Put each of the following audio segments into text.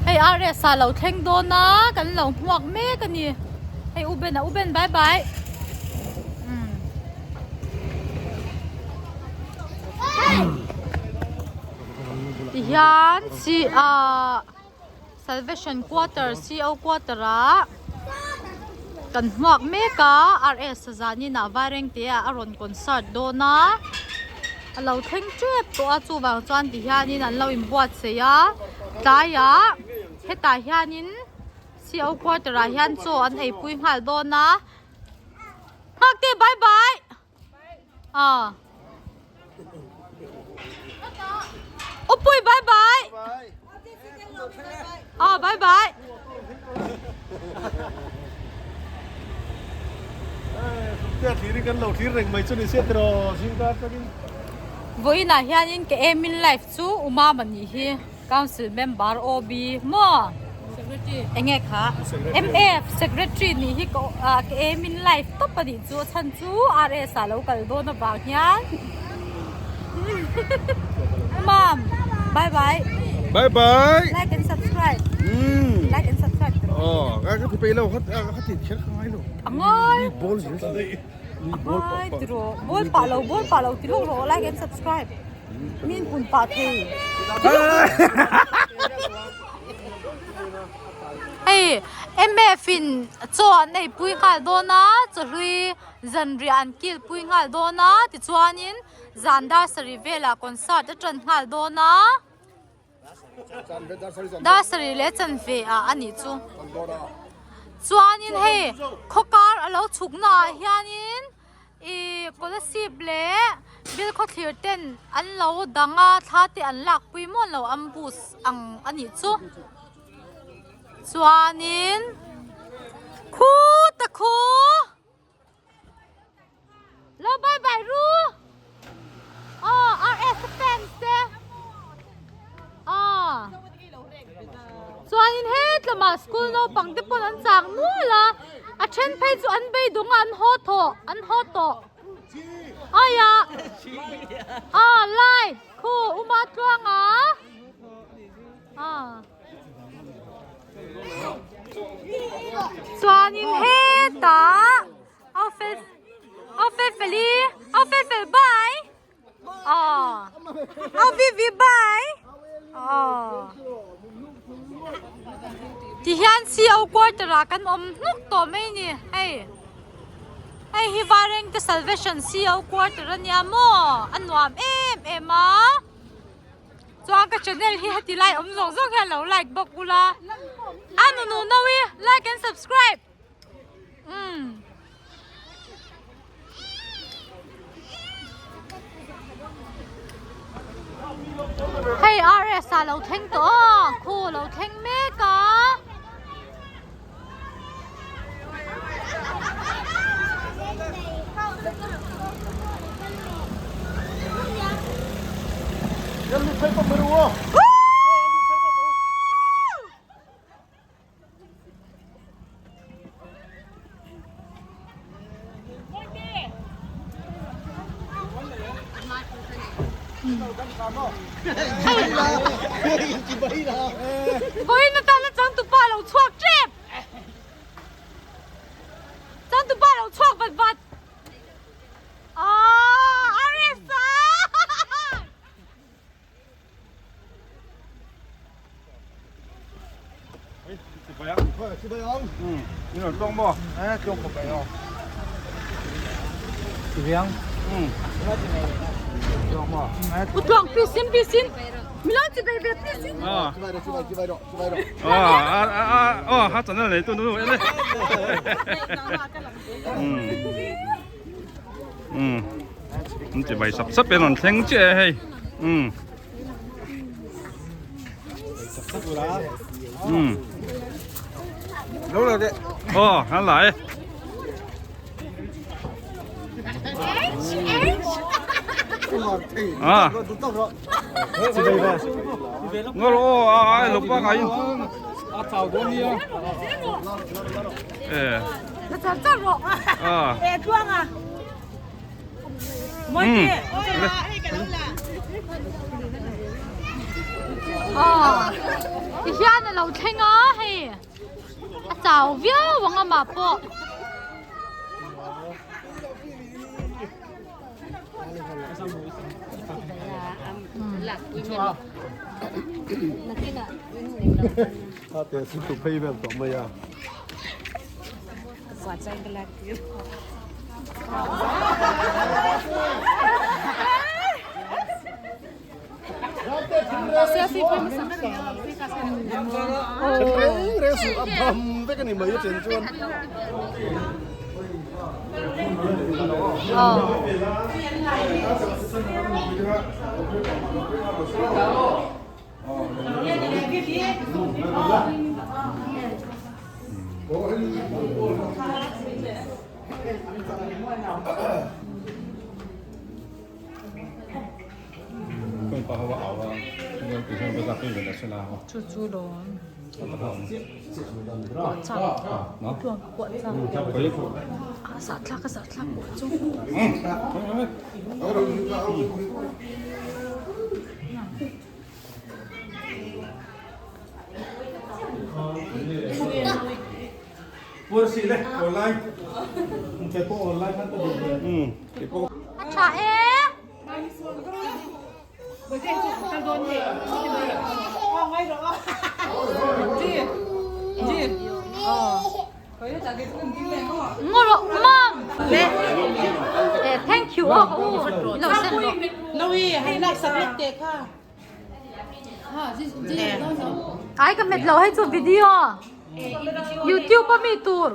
Hei RS ah lo thleng dawn a kan lo hmuak mek a ni. Hei U Ben a U Ben bye bye. Umm. Tihian chi ah. Salvation Quarter CO Quarter ah kan hmuak mek a RS zanin ah Vairengte ah a rawn concert dawn a a lo thleng tep tawh a chuvang chuan ti hianin an lo inbuatsaih a tlaiah hetah hianin CO Quarter ah hian chaw an eipui nghal dawn a nghak teh bye bye. Ah. Upui bye bye. Ah bye bye. Vawiinah hianin ka aim in life chu Umama nih hi. Council member OB maw enge kha MF secretary nih hi ka ka aim in life tawp a nih chu a chhan chu RS ah lo kal dawn avang hian Mam bye bye bye bye like and subscribe like and subscribe oh ka ka ti pe lo ka ka ti kher ka ngai lo a ngai ball zel a ngai ti rawh ball pah lo ball pah lo ti lawk rawh like and subscribe Min pun pah thei. Hei MF in chaw an ei pui nghal dawn a chawhlui zanriah an kil pui nghal dawn a tichuanin zan dar sarih velah concert a tan nghal dawn a dar sarih leh chanve ah a nih chu chuanin hei khawkar a lo chhuk naah hianin. Ih Kolasib leh Bilkhawthlir ten an lo dang a thla te an lak pui mawn lo ambush ang a nih chu chuanin khuta khu lo bye bye ru aw RS fans te aw. Chuanin hetlama school naupang te pawn an chak nual a, a then phei chu an beidawng a an haw thawh an haw tawh aia ah lai khu uma tluanga ah chuanin hetah au fel au fel feli au fel fel bye. Aw. Aw vi vi bye. Aw. Ti hian CO quarter ah kan awm hnuk tawh mai ni hei. Hei hi Varengte Salvation CO quarter ania maw a nuam em em a. Chuan ka channel hi heti lai awm zawng zawng hian lo like bawk ula. A nunu no i like and subscribe. Umm. Hei RS ah lo thleng tawh a, khu lo thleng mek a. Vawiin atana changtupa lo chhuak tep! Changtupa lo chhuak vat vat! Aaa RS-a! U tluang please in please in mi lo chi ve ve please in An ti bai sap sap in an thleng chiah e hei umm umm aw an la e a ngawr aw a a luk bak ah in e a Aw ti hian a lo thleng a hei a chau viau ang amah pawh. Chu chu lawm kuah chak kuah chak a zahthlak a zahthlak kuah chu. A tha e. Ngaw rawh mam. Thank you aw ka u. Lo send rawh. Ai ka hmet lo hei chu video youtube a mi tur.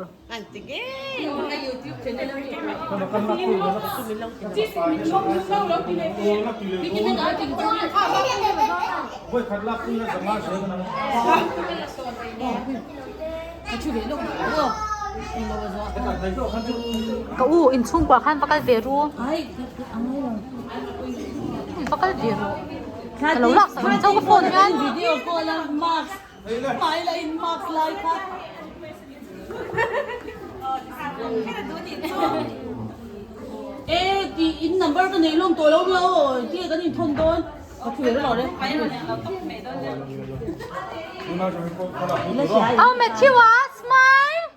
Ka u inchhungkua khan va kal ve ru. Va kal ve ru. Ka lo lak sak ang chauh ka phone hian. Video call a mask hmai la in mask lai kha. E ti in number ka nei lawm tawh lo nia aw ti kan in thawn dawn ka thu ve lo le. Oh Matthew ah smile.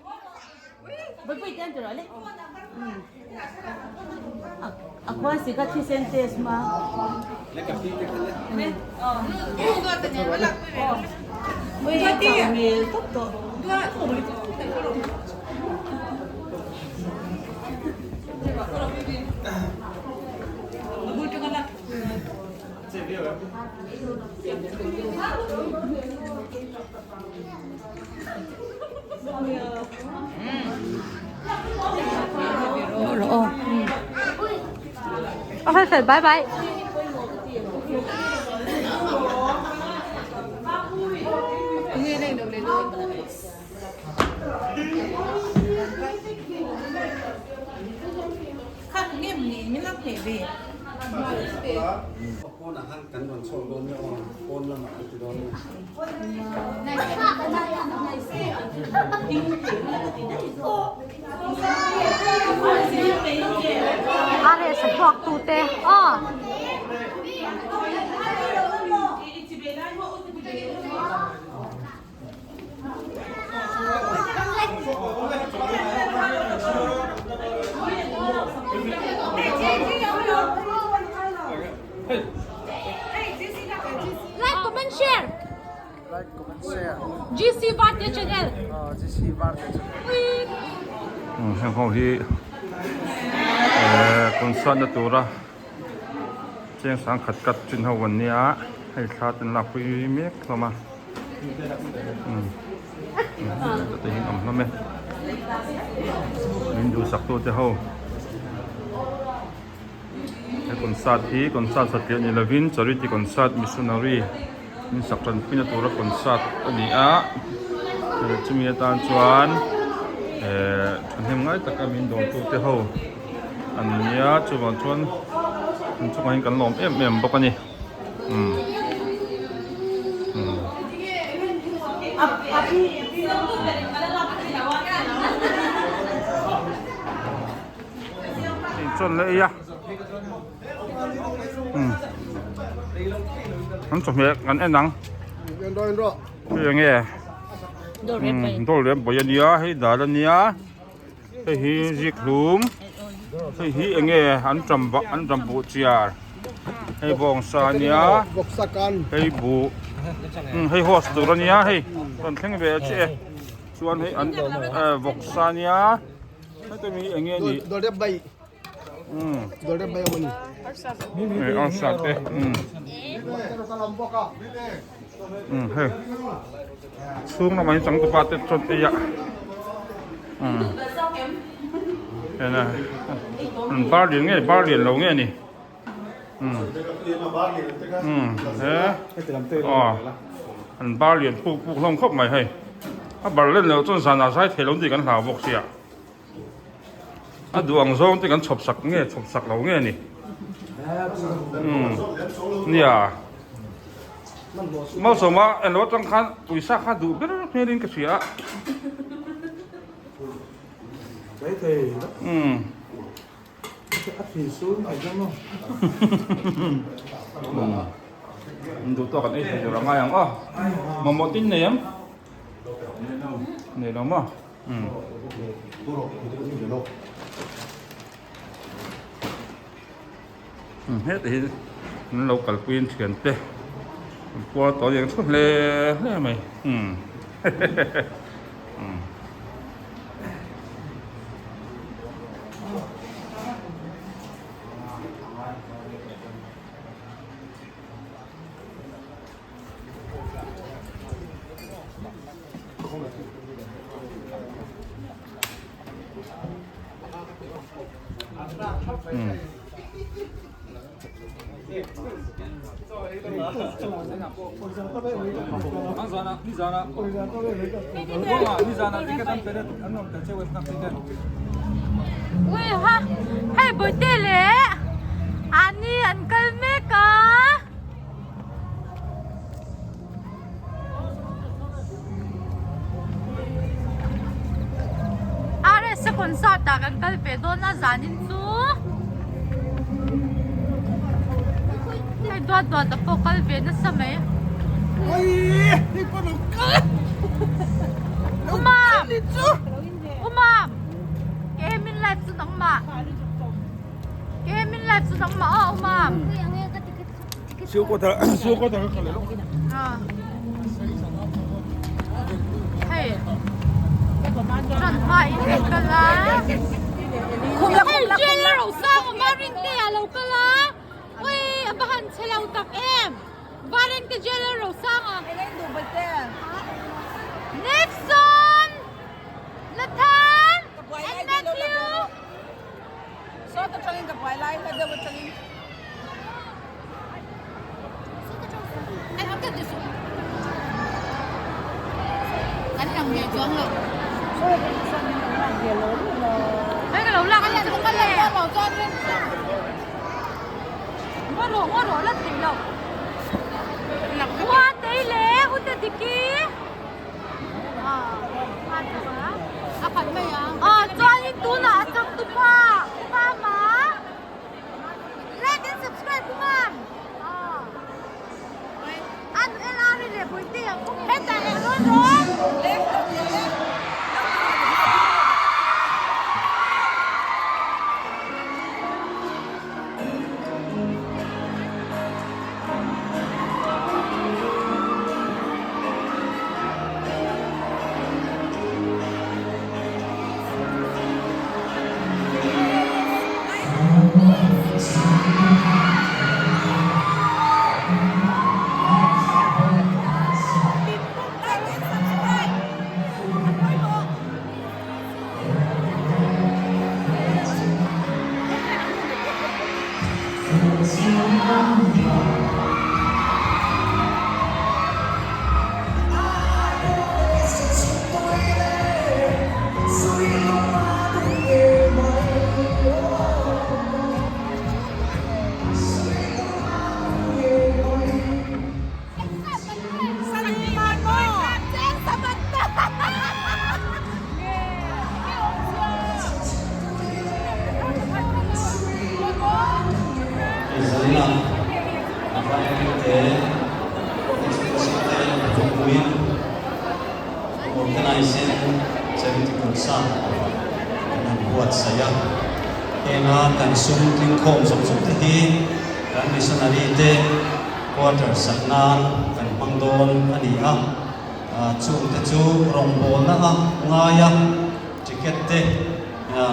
Okay fel bye bye. A reh sa chhuak tu te aw. Like, comment, share. Like, comment, share. GC Varte Channel. Oh, GC Varte Channel. Heng ho hi concert na tura cheng sang khat kat chin ho an nia hei thla ten lak pui mek hlawm a te hi an awm hlawm e min duhsak tu te ho he concert hi concert satliah ni lovin charity concert missionary min sak tanpuina tura concert a ni a chumi atan chuan ehh thahnem ngai taka min dawr tu te ho an nia chuvang chuan an chungah hian kan lawm em em bawk a ni umm umm. Chuan leh ei a umm an chawhmeh kan en ang. Hei eng nge? Dawr leh bawi a nia hei dal a nia hei hi zikhlum hei hi eng nge an ṭam an ṭam buh chiar hei bawngsa a nia hei buh hei host tur a nia hei rawn thleng ve chiah e chuan hei an vawksa a nia heti mi eng nge nih. Arsa te hei chhung lamah hian changtupa te chuan ei a hena an bar lian nge bar lian lo nge ni he aw an bar lian puk puk hlawm khawp mai hei a bar len loh chuan zanah zai theih lo tih kan hlau bawk sia. A duh ang zawng te kan chhawp sak nge chhawp sak lo nge ni umm nia Malsawma eng lo atang khan pawisa kha duh ber hmel in ka hria a umm duh tawk an ei thei tur a ngai ang aw mamawh tin nei em nei lo maw. Heta hi an lo kalpui in thian te an kual tawh a ni ang chu hle hle mai umm. Ui ha hei bawihte leh ani an kal mek a. RS a concert ah kan kal ve dawn a zanin chu hei duat duat a pawh kal ve nasa mai Umam Umam Kemin live chu nangmah Kemin live chu nangmah aw Umam. Hei ṭan hmain kan kal a hei jailer ro sang awm a Rinte a lo kal a ui a va han che lo tak em Varengte jailer ro sang a Nixon Nathan and Matthew. Chuanin tunah a changtupa Mama. Like and subscribe ku mam. An LR le buite ang kung heta e ron ron. Organise in Charity Concert kan han buatsaih a, henga kan sum tlingkhawm zawk zawk te hi kan missionary te quarter sak nan kan hmang dawn a ni a, chung te chu rawngbawlna a ngai a, ticket te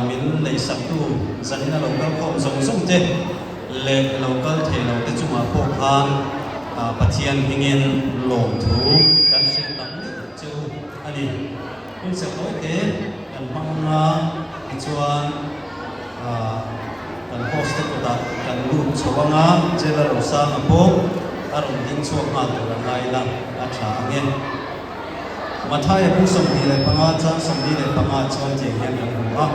min leisaktu zanin a lo kal khawm zawng zawng te leh lo kal thei lo te chungah pawh khan Pathian hmingin lawmthu kan hrilh tak meuh chu a ni. Hun sertawi te kan hmang anga tichuan kan host te kutah kan lut chho anga Jela Rosanga pawh a rawn ding chhuak nghal tur a ngai ila a tha ang e. Mathaia bung 25 chang 45 chuan tiang hian kan hmu a,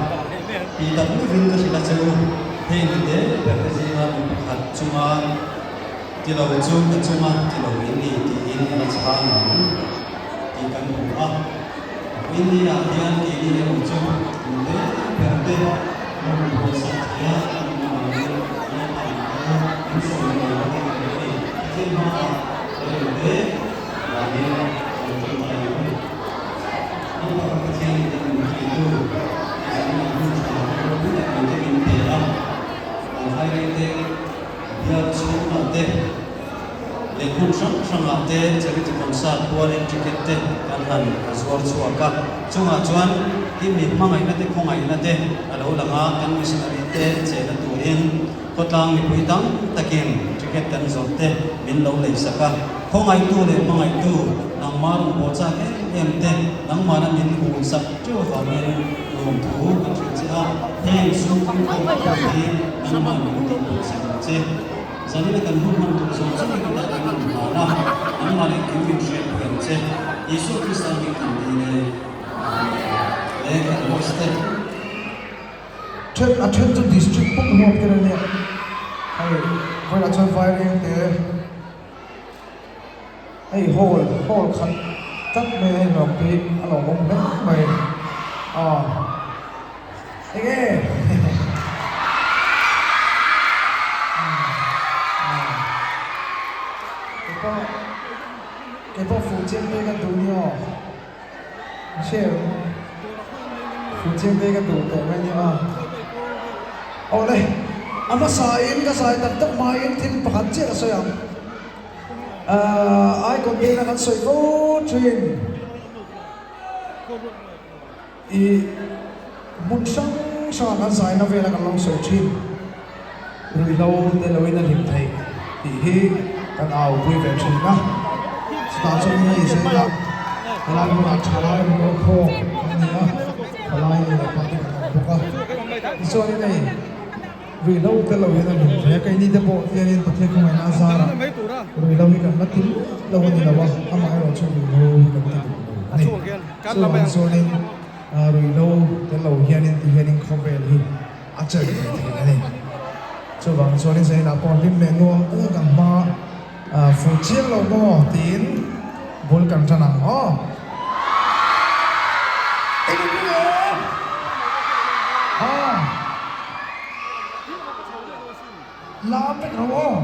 Tih tak meuhin ka hrilh a che u, heng ti te ber te zinga mi pakhat chunga ti lo chu ka chunga ti lo in ni tiin a la chhang ang tih kan hmu a. Vawiin ah hian keini erawh chu mi te ber te rawn buaisak thei a kan awm avangin Lalpa in kal in sawi mai lo hi kan ni. Pathian hmaah rei te Vangin kan tawngtai ang. Lalpa kan Pathian in kan nunpuitu Zan hun tha ropui tak mai te min pe a, kan hairei te, bial chhungah te leh hmun hrang hrangah te charity concert pualin ticket te kan han zuar chhuak a. Chungah chuan i mi hmangaihna te khawngaihna te a lo lang a, kan missionary te chehna turin Khawtlang mipui tam takin ticket kan zawrh te min lo lei sak a, khawngaihtu leh hmangaihtu nangmah rawn pawh chak em em te nangmahna min hul sak teuh avangin lawmthu kan hrilh che a, heng sum tling khawm pawh hi nangmah min tih pawh sak ang che. Zanina kan hun hman tur zawng zawng hi ka tan kan inhlan a, nangmah leh kim min hriatpui ang che. Isua Krista hming kan dil e. Amen. Le kan host te. Then a then chu district pawh huam tel a nia hei vawilah chuan vaireng te hei hall hall khat tlat mai a inawm te hi a lawmawm hle mai aw enge keipawh keipawh fuh chiang te ka duh nia aw. Share Fuhchiang te ka duh tawh mai nia. Awle, a hmasa in ka zai tak tak hmain thil pakhat chiah ka sawi ang. Ahh icon te ina kan sawi fo thin. Ih hmun hrang hrangah kan zaina vela kan lo sawi thin. Ruihhlo te lo in a hlim theih tih hi kan au pui ve thin a, chutah chuan hei zela helai hmunah thalai rual khawm kan ni a, thalai nu leh pa te kan awm bawk a, tichuanin hei ruihhlo te lo in a hlim thei a, keini te pawh hianin Pathian khawngaihna a zarah ruihhlo hi kan la ti lo a ni lo a, amaherawhchu ruihhlo hi kan ti duh lo a ni. Chuvang chuanin ruihhlo te lo hianin ti hianin khawvel hi a chelh ve thei a ni. Chuvang chuanin Zainah pawh hlim leh nuam taka kan hma fuh chiang lo maw tiin bul kan tan ang aw. Eng in nge? Aw. Lam vek ro aw.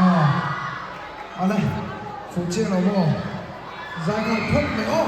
Aw. Awle, fuh chiang lo maw? Zai nghal phawt mai aw.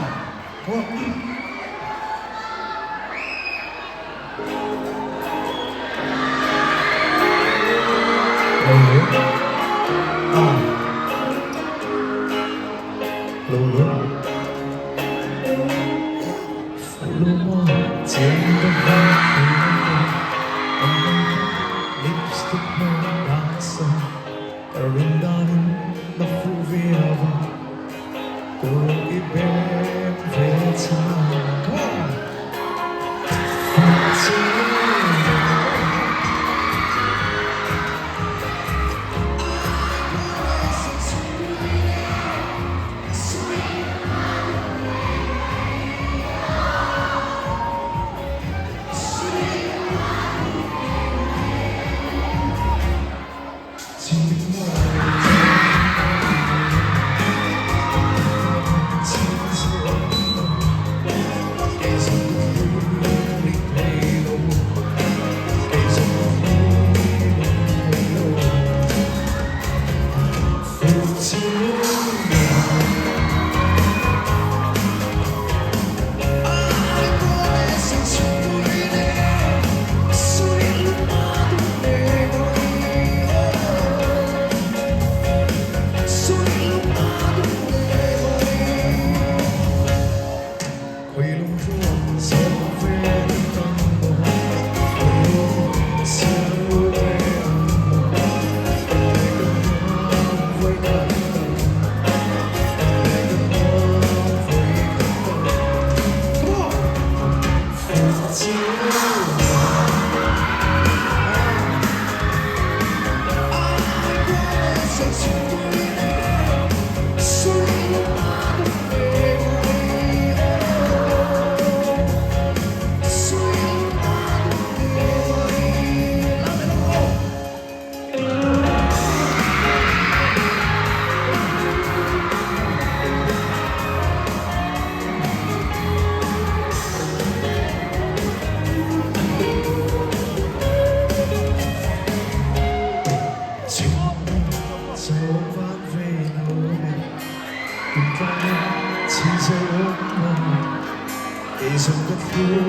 Kei zawng ka thlir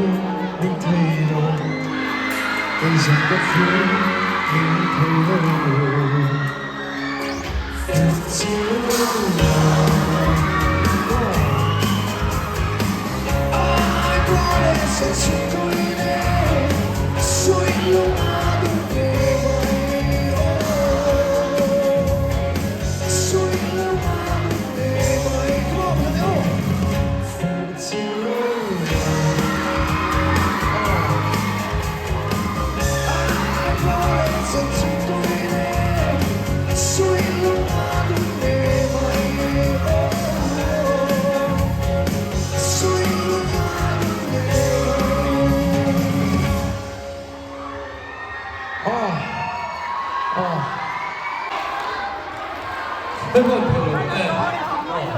ning thei lo Kei zawng ka thlir ning thei lo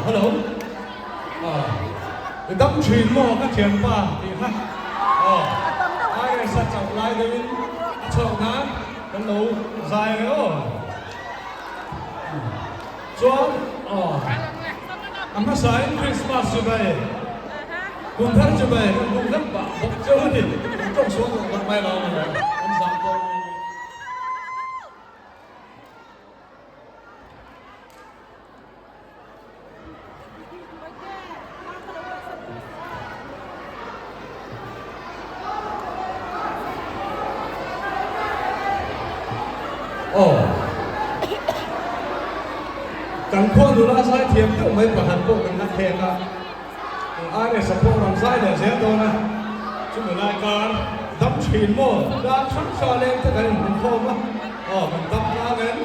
Hello I dam thin maw ka thianpa tih kha aw IS a chauh lai deuhin a chhuak nan kan lo zai reng aw chuan aw a hmasain Christmas chu bai kum thar chu bai kan buk vek pah bawk cheu a ni kan tawng sual tawh tak mai lo a ni kan zam dawn a ni. Aw. Kan khua nula zai thiam deuh mai pakhat pawh kan la khek a, RS a pawh rawn zai leh zel dawn a, chumi lai kar dam thin maw tlang hrang hrang leng te kan inhmu khawm a, aw kan dam tlang em?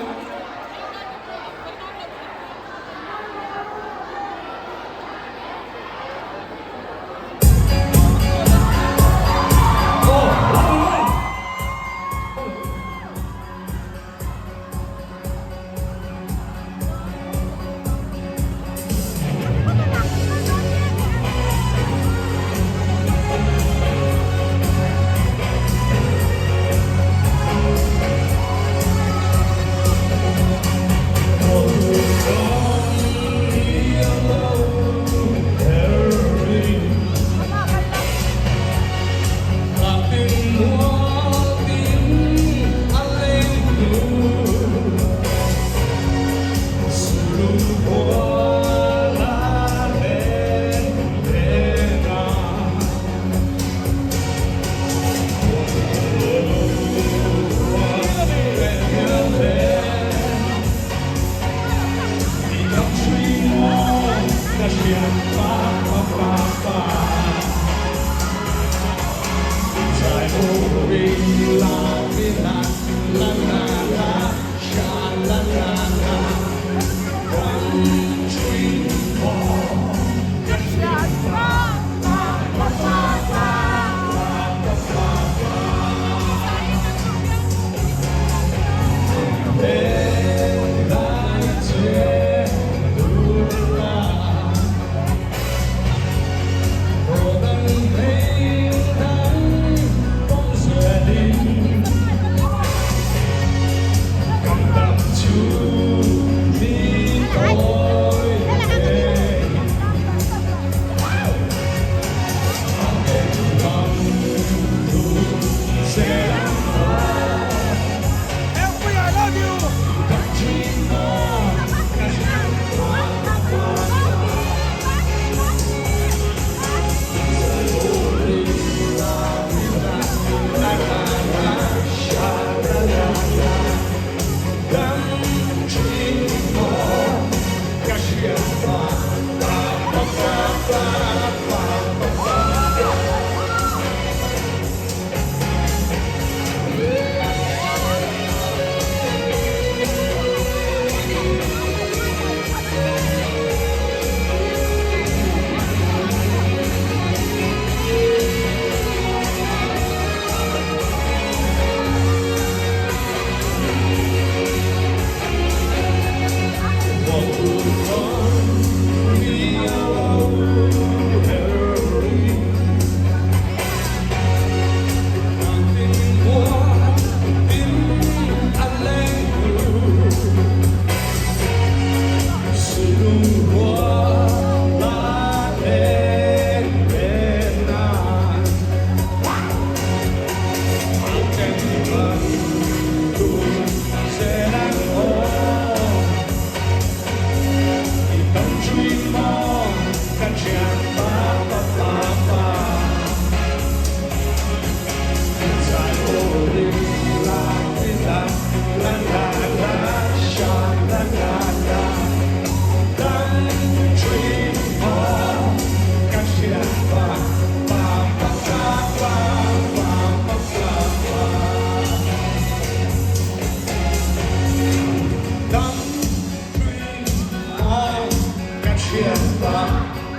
Pa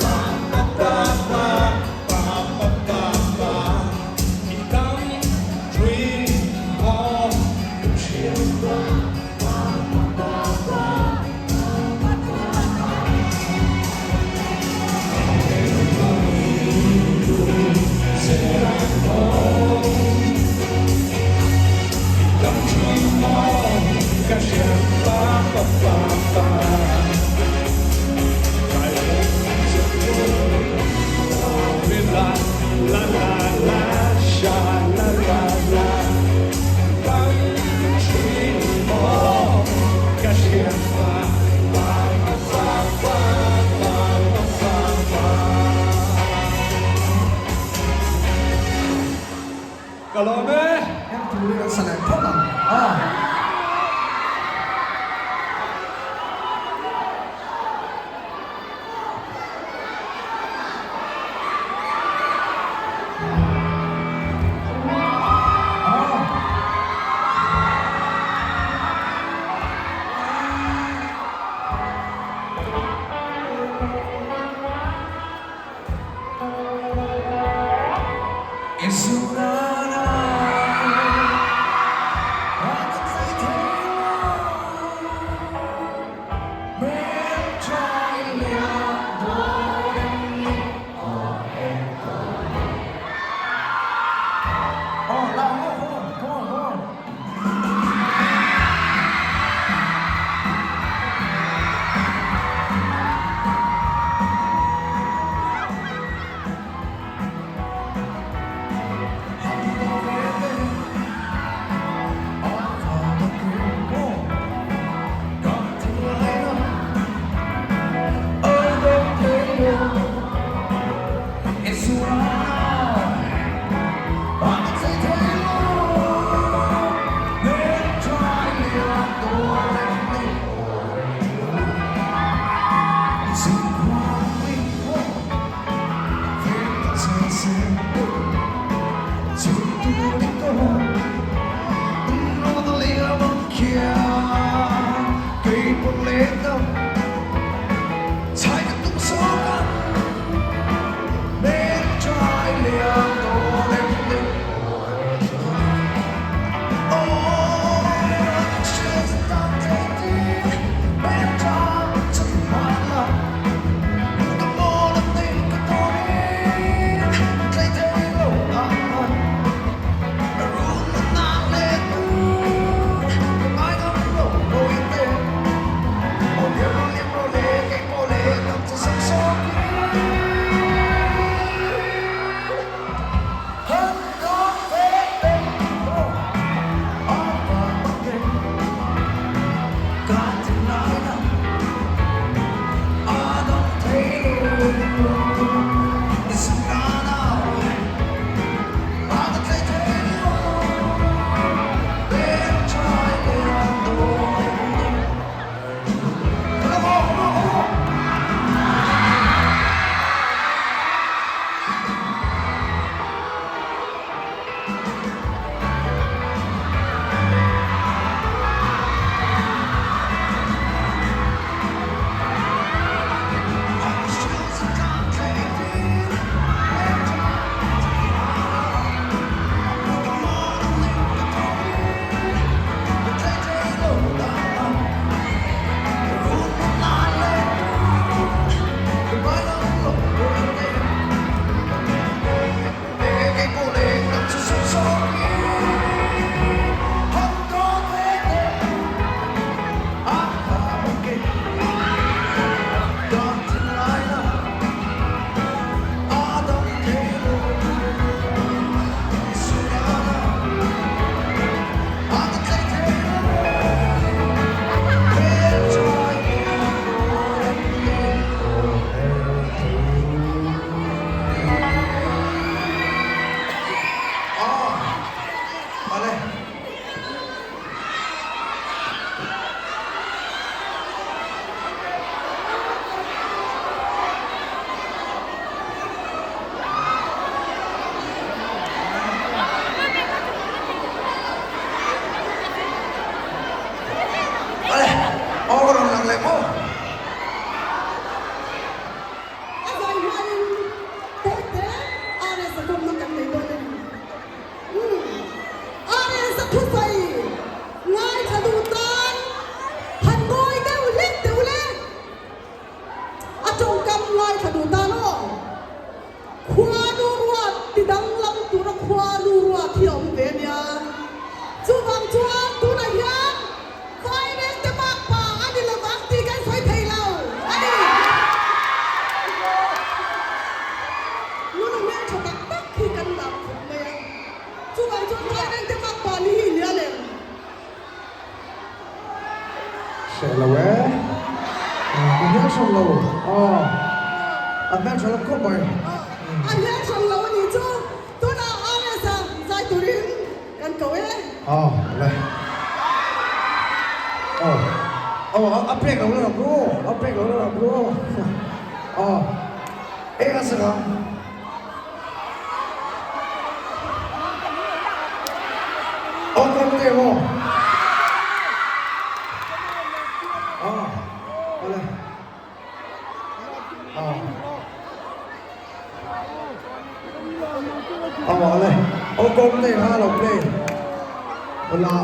pa pa pa pa pa pa pa I dam thin maw ka thianpa pa pa pa pa pa pa pa Ka lawm e! Heng thu hi kan sa leh phawt ang a. A hmeltha lo khawp mai. A hmeltha lo a nih chu. Tunah RS-a zai turin kan ko e. Aw le. Aw. Aw a pek lo la bro. A pek lo la bro. Aw. Eng a sak ang? Aw kawng te maw? Aw. Awle. Aw. Aw awle. Aw kawng te kha lo play. Awla.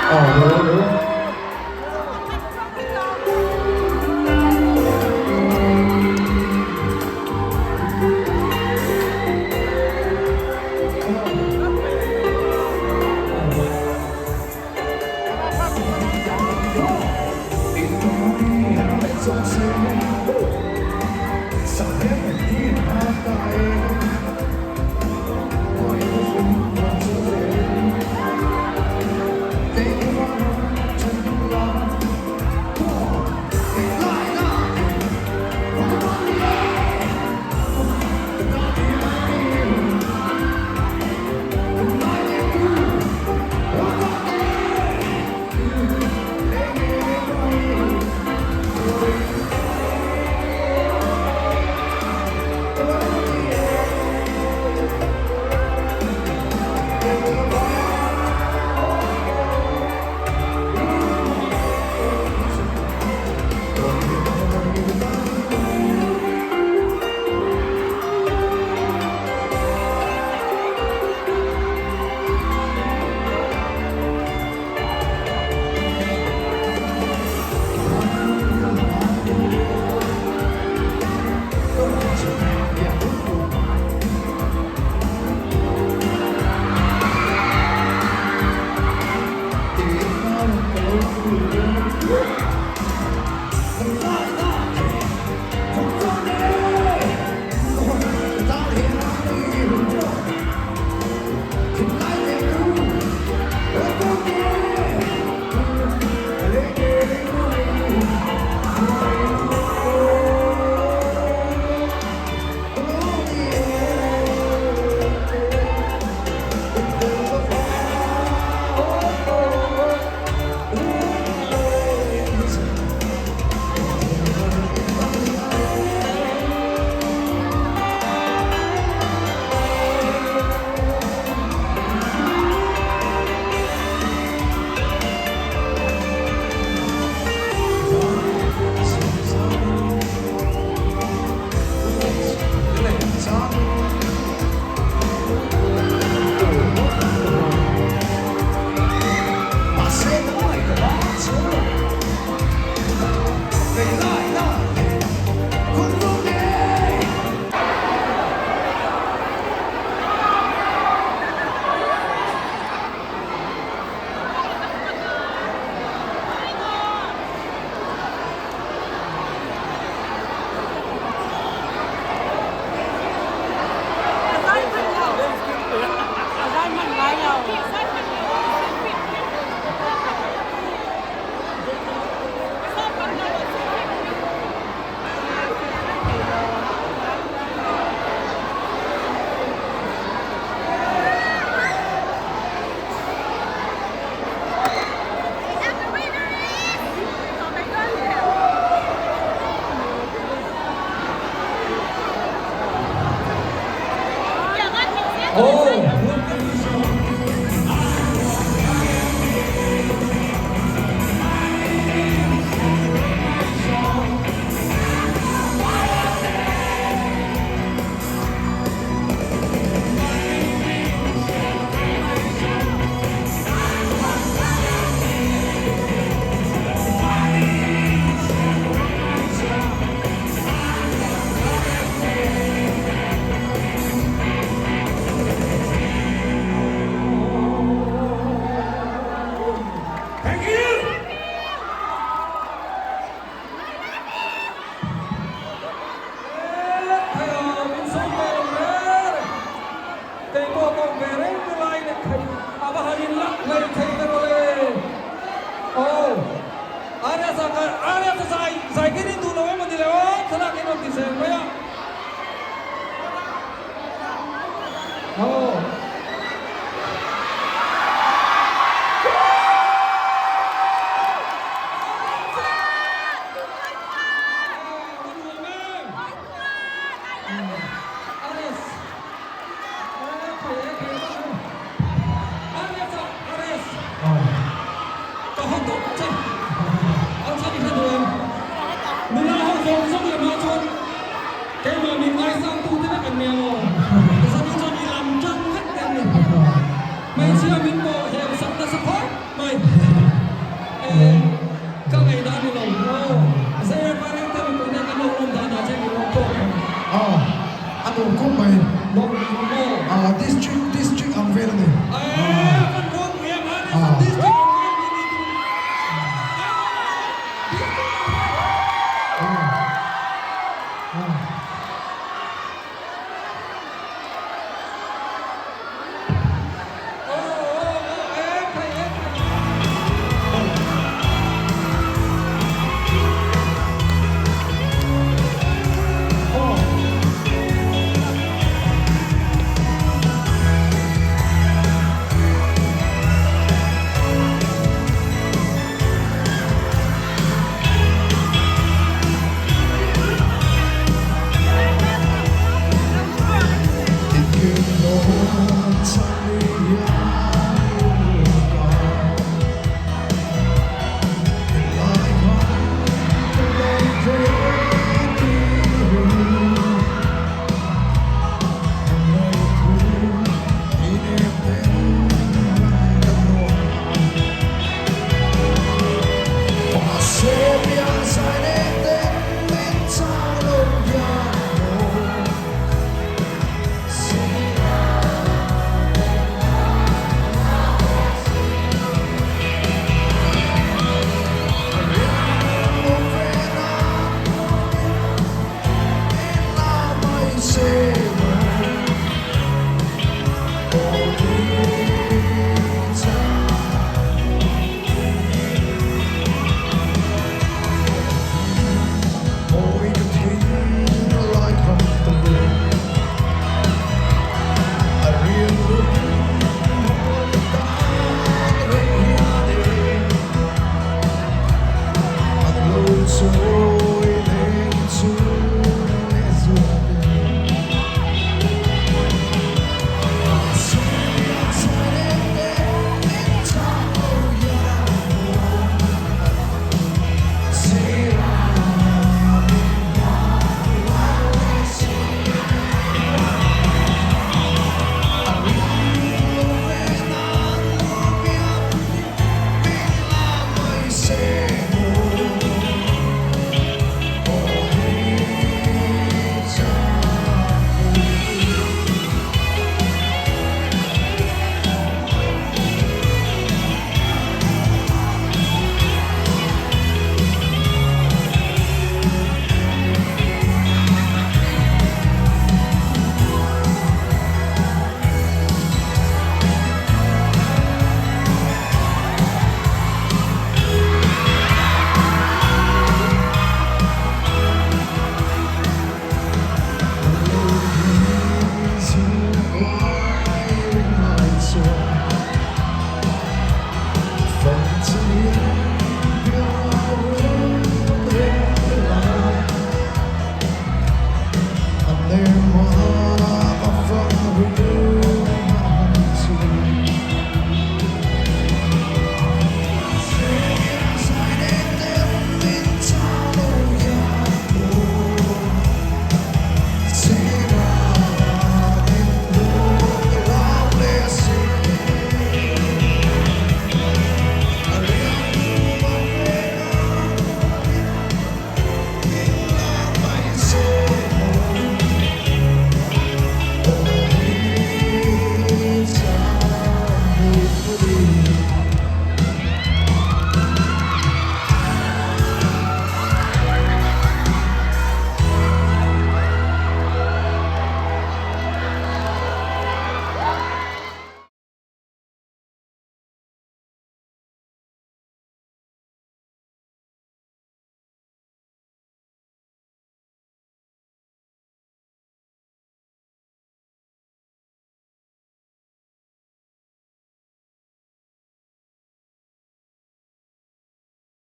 Aw lo lo. District.